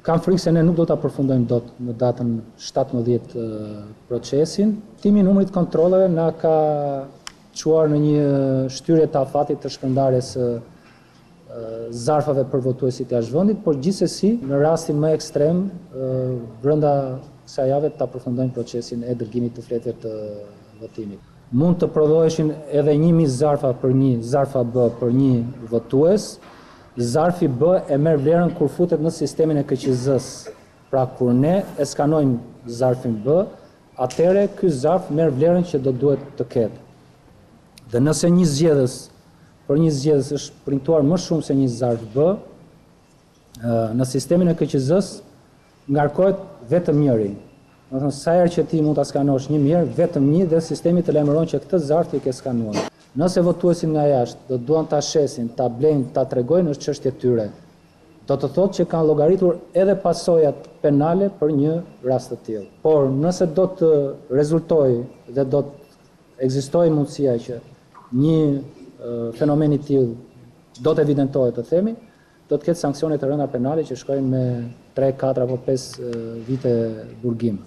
Kam frikë se ne nuk do ta përfundojmë dot në datën 17 procesin. Shtimi i numrit të kontrolleve na ka çuar në një shtyrje të afatit të shpërndarjes së zarfave për votuesit jashtë vendit, por gjithsesi në rastin më ekstrem brenda kësaj jave ta përfundojmë procesin e dërgimit të fletëve të votimit. Mund të prodhoheshin edhe 1000 zarfa për një zarfa B për një votues. Zarfi B e merr vlerën kur futet në sistemin e KQZ-së. Pra kur ne e skanojmë zarfin B, atëherë ky zarf merr vlerën që do duhet të ketë. Dhe nëse një zgjedhës për një zgjedhës është printuar më shumë se një zarf B, në sistemin e KQZ-së ngarkohet vetëm njëri. Domethënë sa herë që ti mund ta skanosh një herë, vetëm një dhe sistemi të lajmëron që këtë zarf ti e ke skanuar. Nëse votuesit nga jashtë do të duan ta shesin, ta blejnë, ta tregojnë është çështje e tyre. Do të thotë që kanë llogaritur edhe pasojat penale për një rast të tillë. Por nëse do të rezultojë dhe do të ekzistojë mundësia që një fenomen i tillë do të evidentohet, të themi, do të ketë sanksione të rënda penale që shkojnë me 3, 4 apo 5 vite burgim.